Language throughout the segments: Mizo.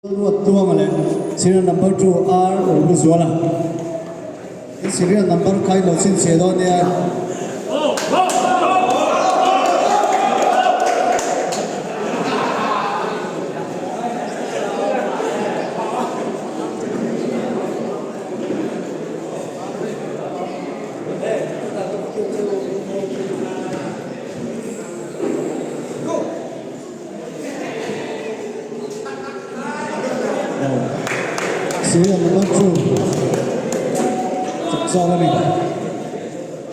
Ruat Tuanga leh serial number 2 R Rohluzuala. In serial number kha in lo chhinchhiah dawn nia. Serial number 2 chak zawk a ni.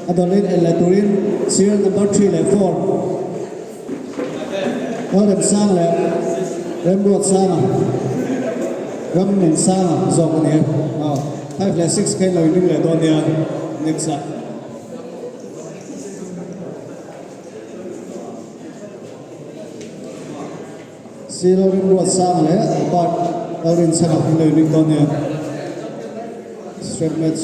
A dawlin en leh turin serial number 3 leh 4 Lalremsang leh Remruatsanga Ramnunsanga zawk a ni e. 5 leh 6 kha in lo inring leh dawn nia next ah. Silo Rimruatsanga leh Albert Lalrinchhana an lo inring dawn nia. Straight match.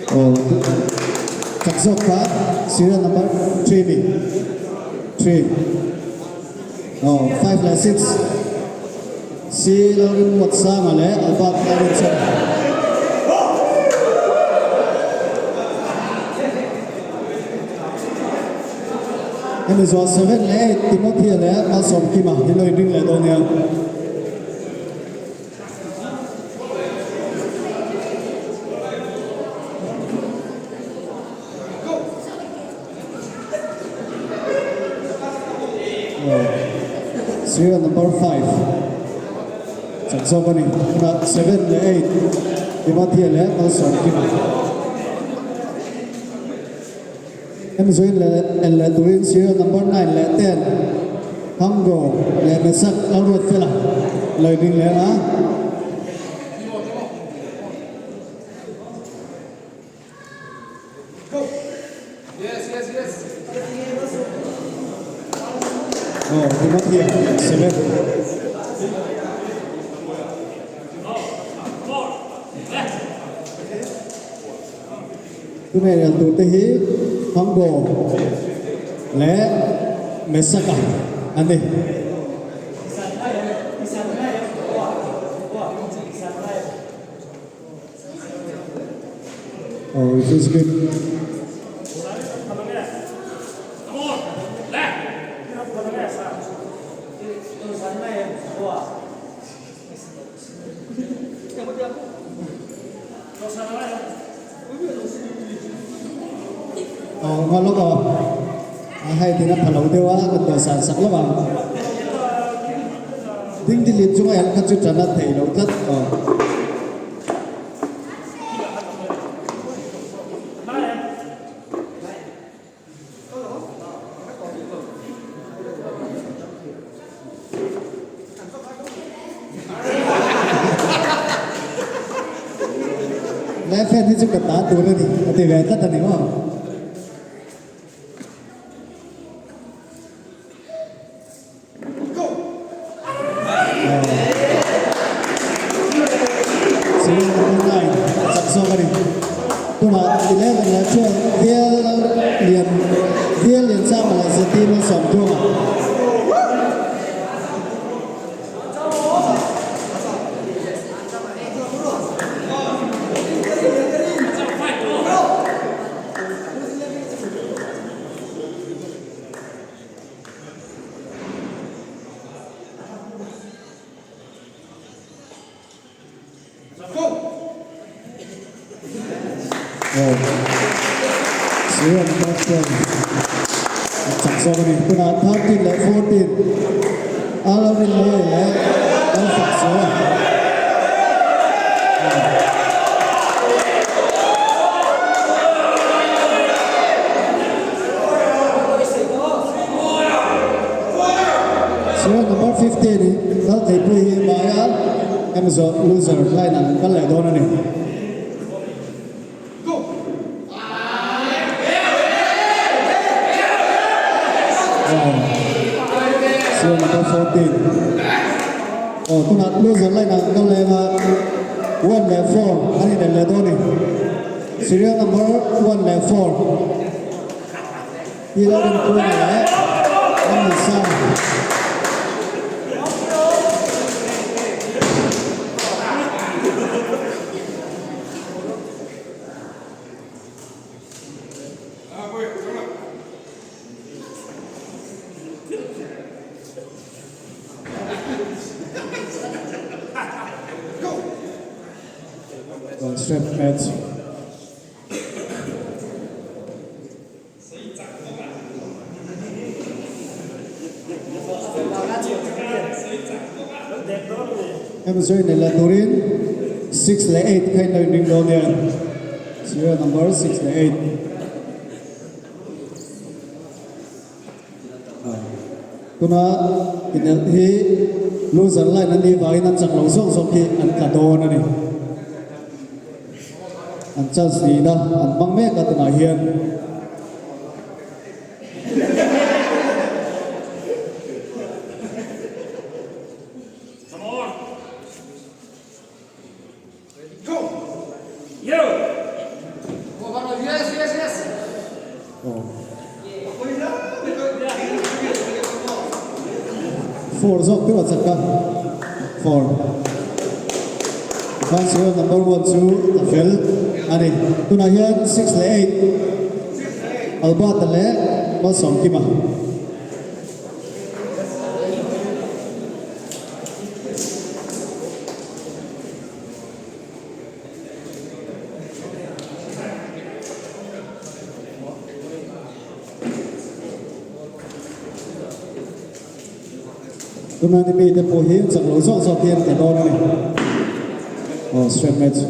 Aw chak zawk kha serial number 3 mi 3 aw 5 leh 6 C Lalrinmuatsanga leh Albert Lalrinchhana. Hemi zual 7 leh 8 Timothy leh Malsawmkima hi lo inring leh dawn nia. Serial number 5 chak zawk a ni. Tunah 7 leh 8 Timothy leh Malsawmkima. Hemi zuin leh en leh turin serial number 9 leh 10 Hango leh Mesak Lalruatfela lo inring leh a. Aw Timothy 7. Tunge rial tur te hi Hango leh Mesaka an ni. Oh, it feels good. Aw nga lawk aw a hei tin a pha lo deuh a kan dawhsan sak lawk ang dingdihlip chunga hian kha chu tan a theih loh tlat aw. Left hand hi chu ka ta tur a ni a ti ve tlat a ni maw. Serial number 9 chak zawk a ni. Tunah 11 leh 12 Vial Lian Vial Liansanga leh Zeti Malsawmtluanga. Aw, serial number 12. A chak zawk a ni. Tunah 13 leh 14 a lo rin mawi leh lo fak zual a. Serial number 15 in Laltheipui hi hmaia hemi zawh loser line ah an kal leh dawn a ni. Serial number 14 Aw tunah loser line ah an kal leh anga one leh four an inel leh dawn a ni. Serial number one leh four. Hi lo rin kuang leh an ni sa. Strap match. Hemi chu inel leh turin six leh eight kha in lo inring dawn nia, serial number six leh eight. Tuna inel hi loser line an nih vangin an chak lo zawk zawk hi an tla dawn a ni. An chance nihna an hmang mek a tunah hian. Four zawk deuh a chak a, four. Tikhan serial number one chu a fel a ni. Tunah hian six leh eight Albert-a leh Malsawmkima. Tuna ni mite pawh hi chak lo zawk zawk hian ka dawn a ni. Aw straight match.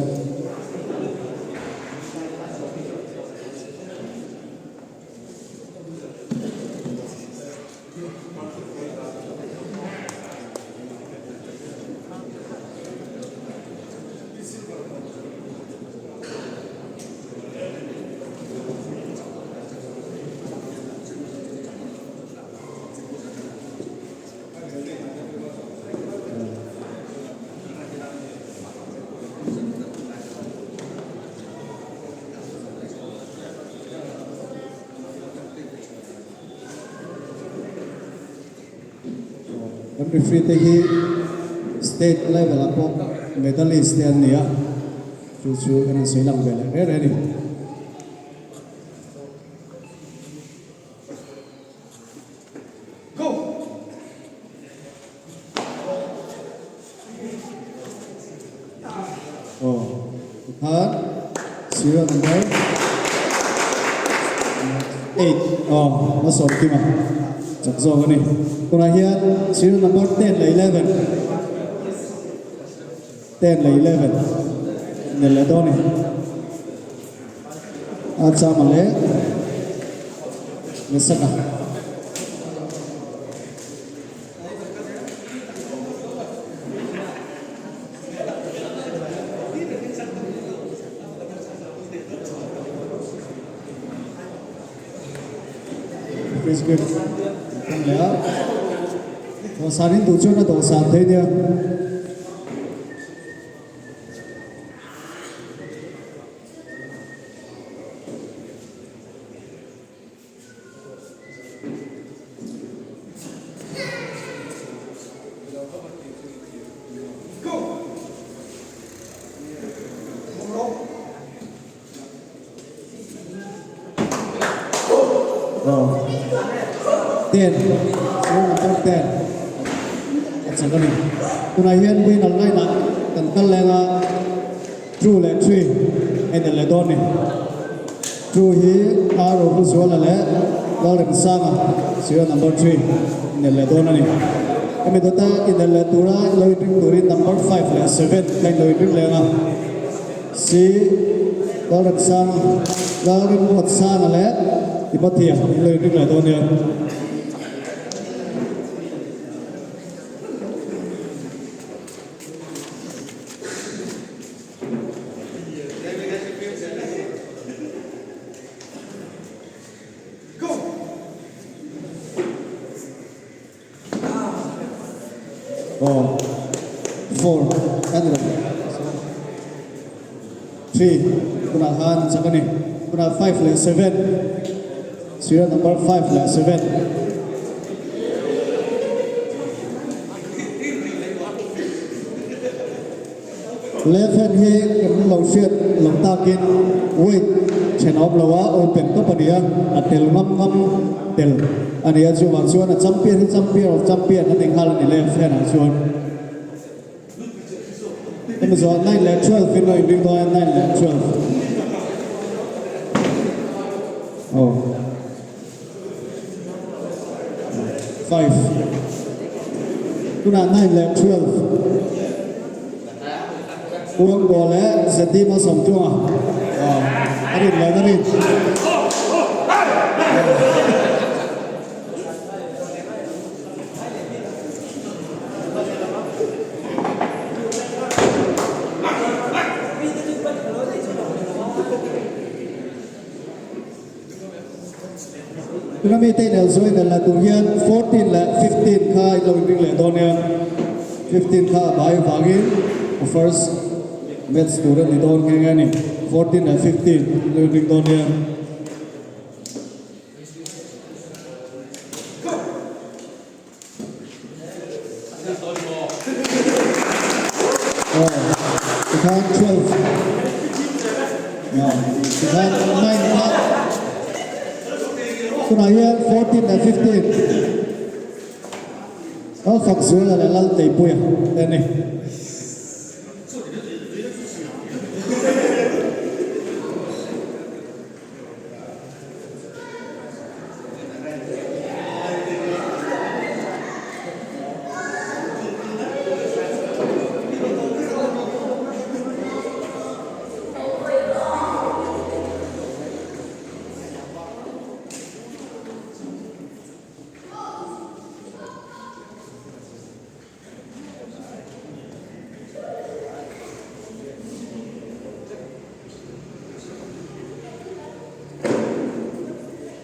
Kan referee te hi state level ah pawh medalist te an ni a, chu chu kan han sawi lang ve leh reng reng a ni. Aw tikhan serial number eight aw a sawm kim a chak zawk a ni. Tunah hian serial number ten leh 11 ten leh 11 nel leh dawn a ni. A chama leh Mesaka. Freeze grip kan leh a dawhsan in duh chuan a dawhsan thei nia. Ten, serial number ten a chak a ni. Tunah hian winner line ah kan kal leng a. Two leh three en el leh dawn ni. Two hi Ar Rohluzuala leh Lalremsanga, serial number 3, inel leh dawn a ni. Hemi dawta inel leh tura lo inring turin number 5 leh 7 kha in lo inring leh ang a. Si Lalremsanga, Lalremruatsanga leh Timothea in lo inring leh dawn nia. Aw four a ni lo three tunah khan chak a ni tunah five leh seven serial number five leh seven. Left hand hi kan lo hriat lo takin weight then a awm lo a, open tawp a ni a, a tel ngam ngam tel a ni a, chuvang chuan a champion hi champion of champion a ni nghal a ni left hand ah chuan. Hemi zawh 9 leh 12 in a inring dawn a, 9 leh 12. Aw. 5. Tunah 9 leh 12. Uang ball leh ZD Malsawmtluanga. Aw, a rin lo na rin. Tuna mite in el zuain el la tur hian 14 leh 15 kha in lo inring leh dawn nia. 15 kha a bai vangin a first match tur a ni dawn nghe nghe a ni. 14 leh 15 in lo inring dawn nia. Tikhan 12 Tikhan 9 kha Tunah hian 14 leh 15 Lalfakzuala leh Lalteipuia te a ni.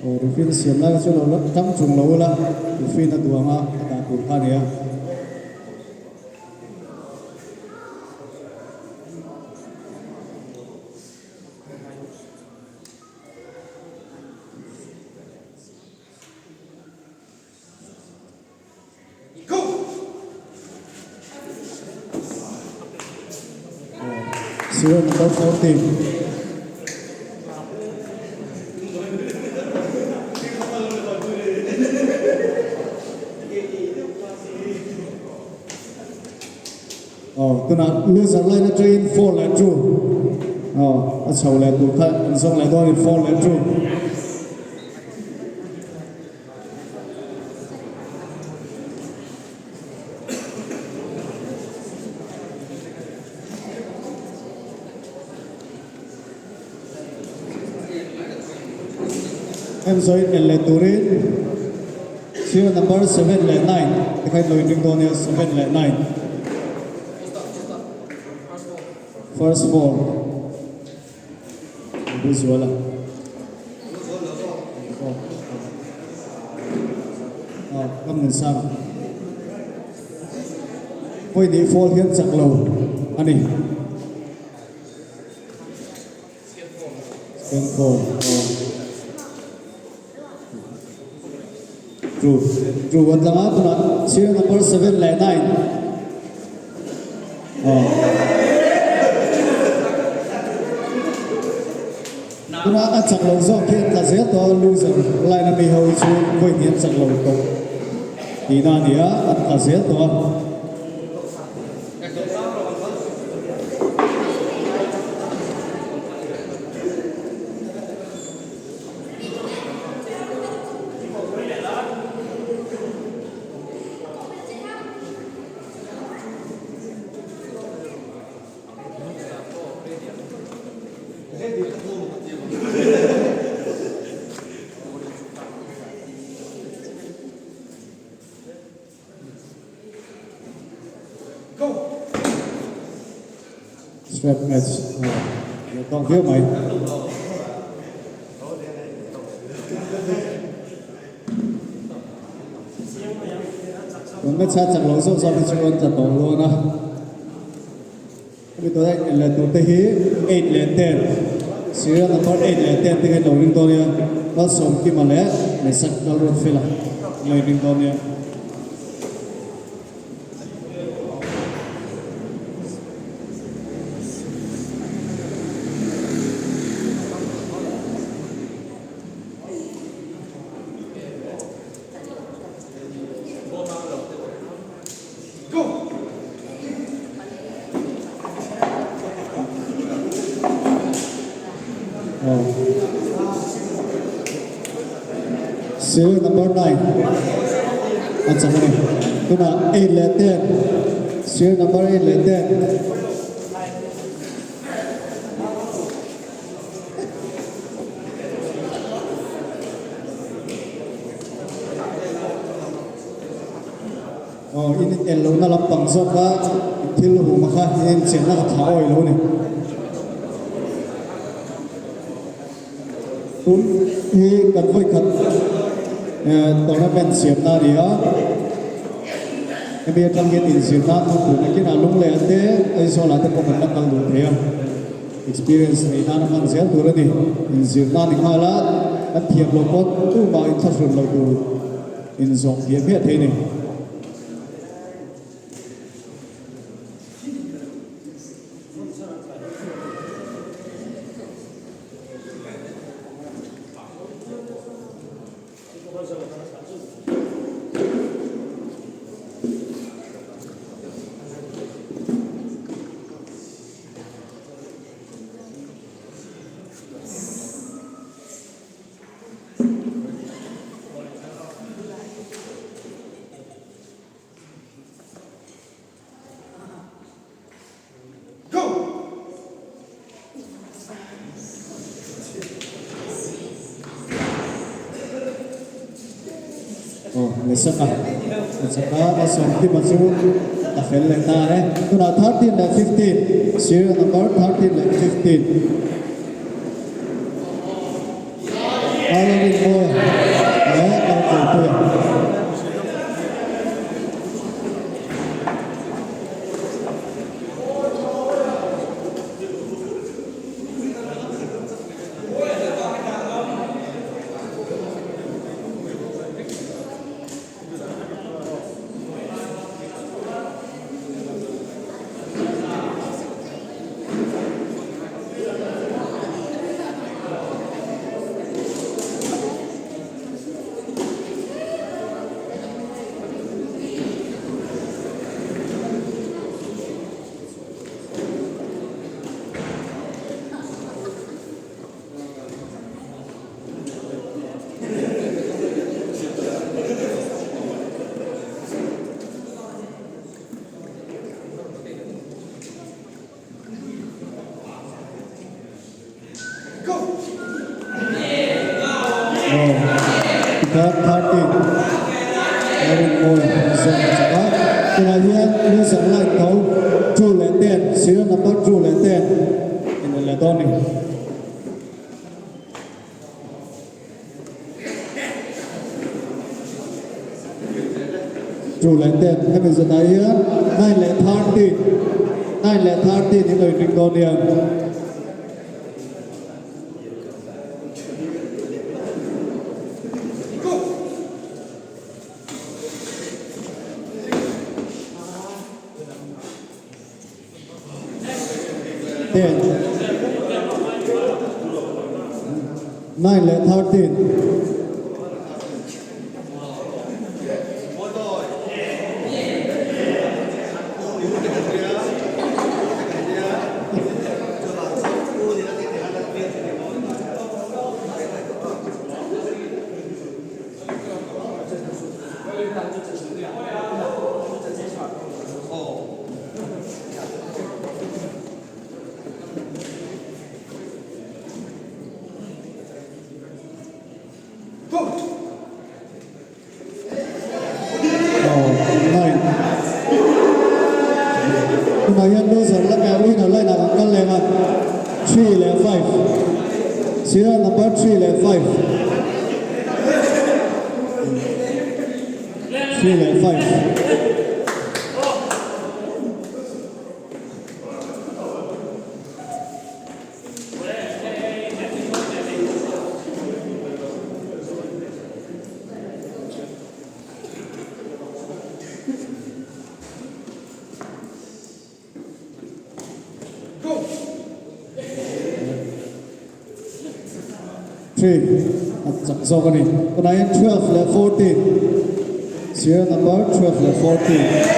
Aw rufin siam lai chu lo la tang chung lo ula rufin a duang a a dah tur kha a ni a. Serial number 14. Aw, tunah loser line atangin 4 leh 2. Aw, a chho leh tur kha an zawng leh dawn in 4 leh 2. Heng zawin en leh turin serial number 7 leh 9 te kha in lo inring dawn nia 7 leh 9 first four. Buzuala. Aw, kam nun sang. Pawih nih fall hian chak lo a ni. Second fall. Aw. True. True an tlanga tunah serial number 7 leh 9. Aw. Tunah a chak lo zawk hi an tla zel tawh a, loser line a mi ho hi chu vawi hnih an chak lo tawh tihna a ni a, an tla zel tawh a. Strap match a tawk viau mai. Tun match a chak lo zawk zawk hi chu an tla tawh dawn a. Hemi tuna in leh tur te hi eight leh ten, serial number eight leh ten te hi an lo ring dawn nia. Malsawmkima leh Mesak Lalruatfela an lo inring dawn nia. Serial number 9 a chak a ni. Tunah 8 leh 10 serial number 8 leh 10 Aw in en lohna lampang zawk a in thil hum a kha in enchianna ka thlah awi lo a ni. Tun hi kan vawikhat tournament siamna a ni a, hemi atang hian inzirna a hmang tur nakinah Lungleiah te Aizawlah te pawh kan la kal duh thei a, experience neih nan a hman zel tur a ni. Inzirna a ni nghal a, kan thiam loh pawh tumah inthlahrun loh tur. Inzawm hmiah hmiah thei a ni. Aw le sak a, a chak a, a sawmkima chu a fel leh ta e. Tunah 13 leh 15, serial number 13 leh 15. Halloween mawi leh Lalkalpuia. Tikhan 13 Lalrinmawia a zawm a chak a, tunah hian loser line tho 2 leh 10 serial number 2 leh 10 in leh dawn a ni. 2 leh 10 hemi zanah hian 9 leh 13 9 leh 13 in lo inring dawn nia. 10 9 leh 13. Tunah hian loser la winner line ah kan kal leh. leh ang a, three leh five, serial number three leh five, three leh five. Three a chak zawk a ni. Tunah hian 12 leh 14 serial number 12 leh 14.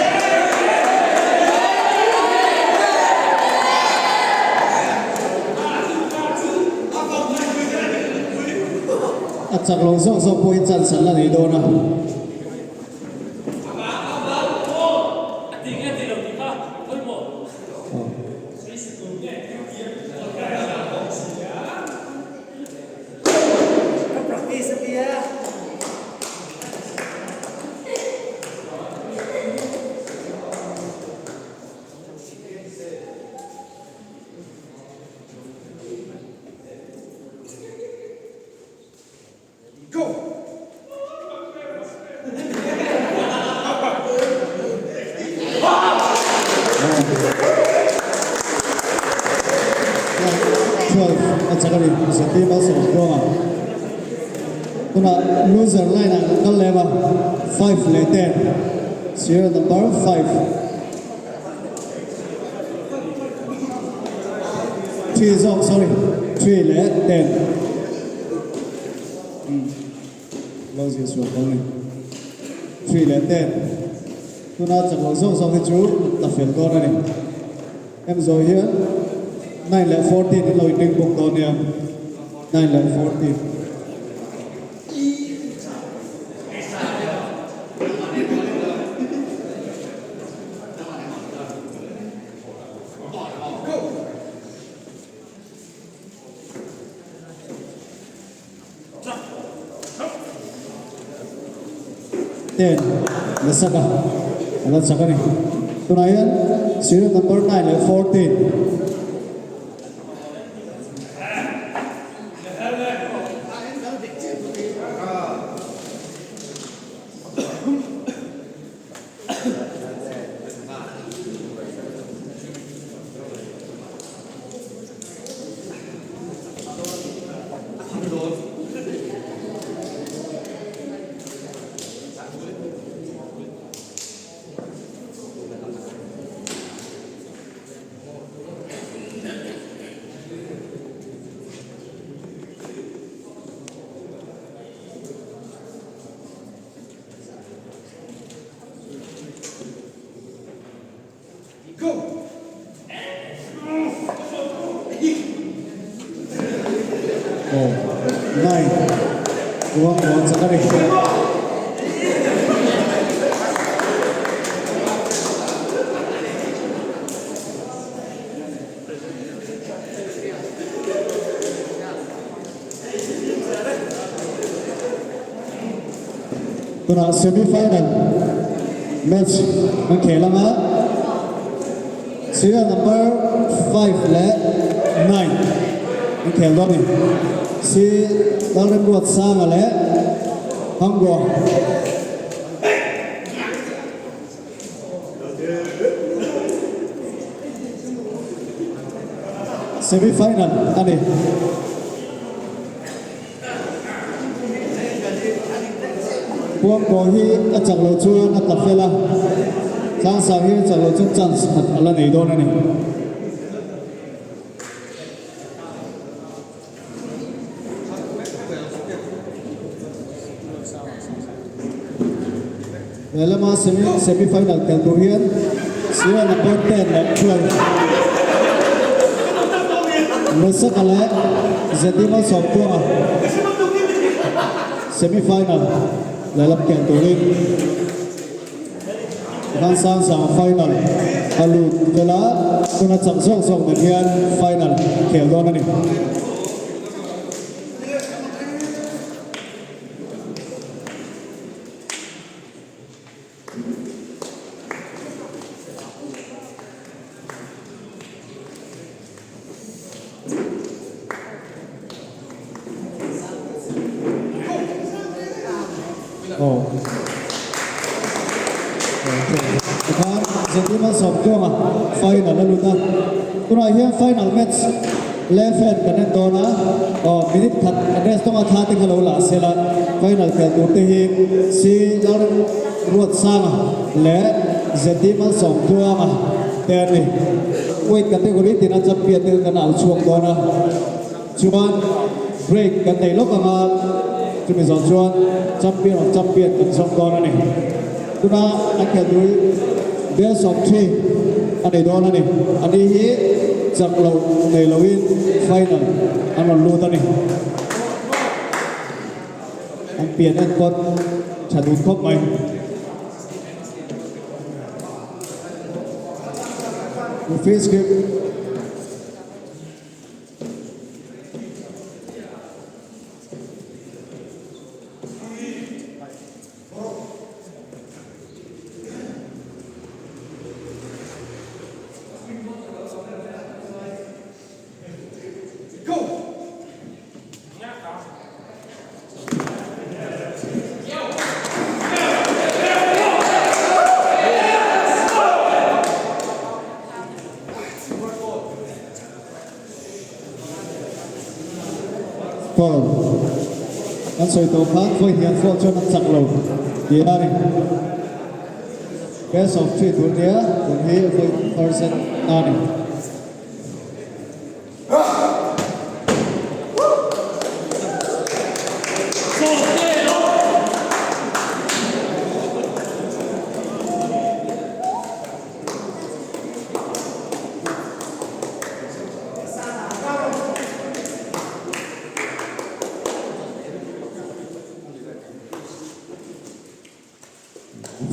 A chak lo zawk zawk pawhin chance an la nei dawn a. A chak a ni, Zati Malsawmtluanga. Tunah loser line ah kan kal lem a, five leh ten, serial number five. Three zawk, sorry, three leh ten. Lo zir sual tawh a ni. Three leh ten. Tuna chak loh zawk zawk hi chu ta fel dawn a ni. Em zawh hian nine leh 14 in lo inring bawk dawn nia. Nine leh 14. Ten la sak a, a la chak a ni. Tunah hian serial number 9 leh 14. Aw nine ruang ruang chak a ni. Tunah semi final match kan khel anga serial number 5 leh 9 kan khel dawn a ni. Si Lalremruatsanga leh Hangua. Semi final a ni. Puangkaw hi a chak loh chuan a tla fel a, Tlangsang hi a chak loh chuan chance khat a la nei dawn a ni. He lama semi semi final tel tur hian Sierra number 10 leh 12 Mesaka leh Zedima Sawmtuanga semi final lehlam kel turin Vansangsang final a lut vel a, tuna chak zawk zawk nen hian final khel dawn a ni. Tikhan Zirtir Malsawmtluanga final a lut a, tunah hian final match left hand kan en dawn a, aw minute khat an rest dawnga thla te kha lo lah sel a, final khel tur te hi Si Lalruatsanga leh Zirtir Malsawmtluanga te an ni. Weight category tina champion te kan au chhuak dawn a. Chuan break kan nei lawk ang a, chumi zawh chuan champion of champion kan zawng dawn a ni. Tuna an khelh tur hi best of three a ni dawn a ni. A ni hi chak loh nei loin final an rawn lut a ni. An pian enkawl tha dun khawp mai. Referee script. Foul an sawi tawh khan vawi hniam foul chuan an chak lo tih a ni. Best of three tur nia tun hi vawi first set a ni.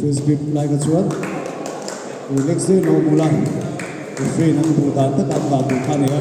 Office grip lai kha chuan relax deuhin a awm ula, referee in an duh dan tak a an dah duh kha a ni a.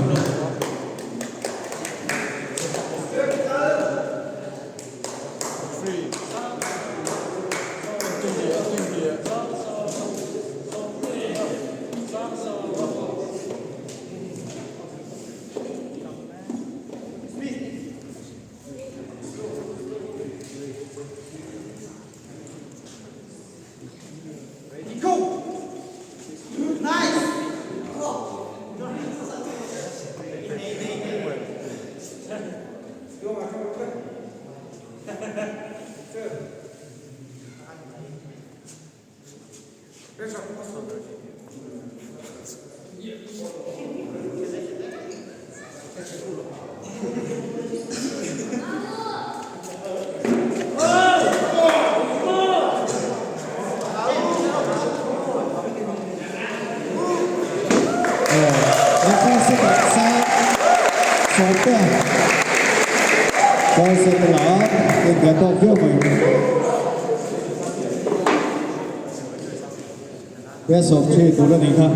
Best of three tur a nih kha.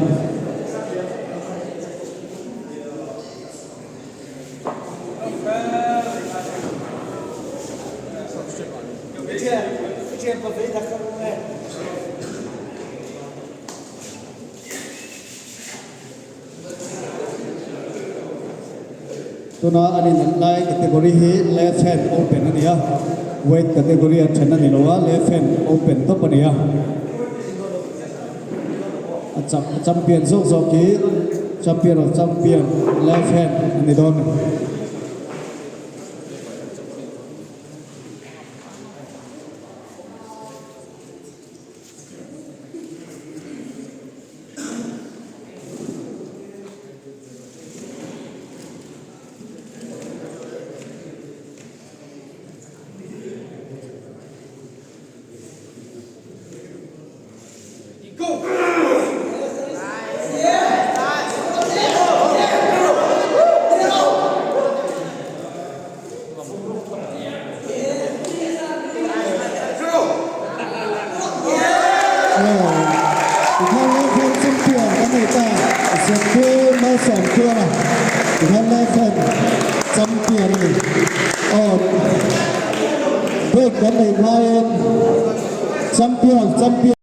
Tuna an inelh lai category hi left hand open a ni a, weight category a then a ni lo a, left hand open tawp a ni a. A chak a champion zawk zawk hi champion of champion left hand a ni dawn a ni. Tikhan left hand champion kan nei ta Zephyr Malsawmtluanga tikhan left hand champion a ni. Aw break kan nei hmain champion champion.